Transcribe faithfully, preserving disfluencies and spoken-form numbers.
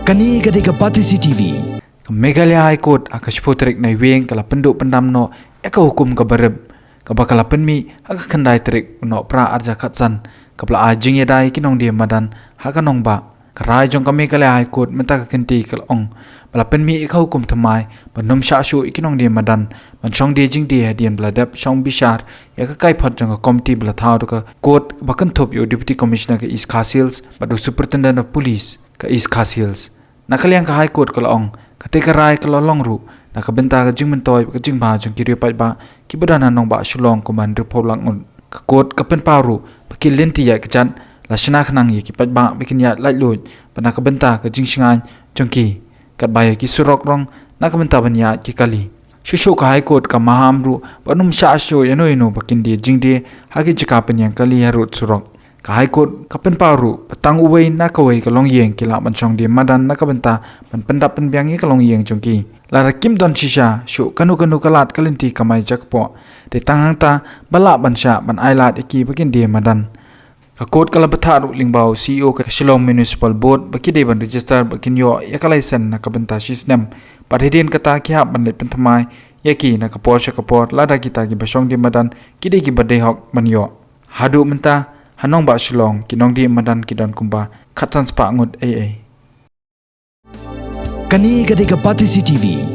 Kane ka dei ka Batesi T V. Ka Meghalaya High Court ha ka shiphew tarik Naiwieng ka la pynduh pyndam noh ïa ka hukum kaba rep, kaba ka la pynmih ha ka khyndai tarik u Nohprah arhajar khatsan, kaba la ai jingïada ïa ki nongdie madan ha ka nongbah. Ka rai jong ka Meghalaya High Court mynta ka kynti ka la ong ba la pynmih ïa ka hukum thymmai ban ym shah shuh ïa ki nongdie madan ban shong die jingdie hadien ba la dep shong bishar ïa ka kaiphod jong ka komiti ba la thaw da ka court ba kynthup ïa u Deputy Commissioner ka East Khasi Hills bad u Superintendent of Police ka East Khasi Hills. Na ka liang ka High Court ka la ong, kata ka rai ka la long ruh na ka bynta ka jingmyntoi bad ka jingbha jong ki riew paidbah kiba don ha nongbah Shillong kumba hynriewphew lak ngut. Ka court ka pynpaw ruh ba ki lynti ïaid kjat la shna khnang ïa ki paidbah ba kin ïaid laitluid bad na ka bynta ka jingshngaiñ jong ki, katba ïa ki surok rong na ka bynta ban ïaid ki kali. Shuh shuh ka High Court ka maham ruh ban ym shah shuh ïano ïano ba kin die jingdie ha ki jaka pynïeng kali harud surok. Ka High Court ka pynpaw ruh ba tang uwei na kawei ka longïing ki lah ban shong die madan na ka bynta ban pyndap pynbiang ïa ka longïing jong ki. Lada kim don shisha shuh kano kano ka lad ka lynti kamai jakpoh, dei tang hangta ba lah ban shah ban ai lad ïa ki ba kin die madan. Ka court ka la bthah ruh lyngba u C E O ka Shillong Municipal Board ba ki dei ban register ba kin ïoh ïa ka license na ka bynta shi snem. Bad hadien kata ki hap ban leit pynthymmai ïa ki na ka por sha ka por lada kita kiba shong die madan ki dei kiba dei hok ban ïoh. Haduh mynta ha nongbah Shillong ki nongdie madan ki don kumba khatsan spah ngut ei ei. Kane ka dei ka Batesi T V.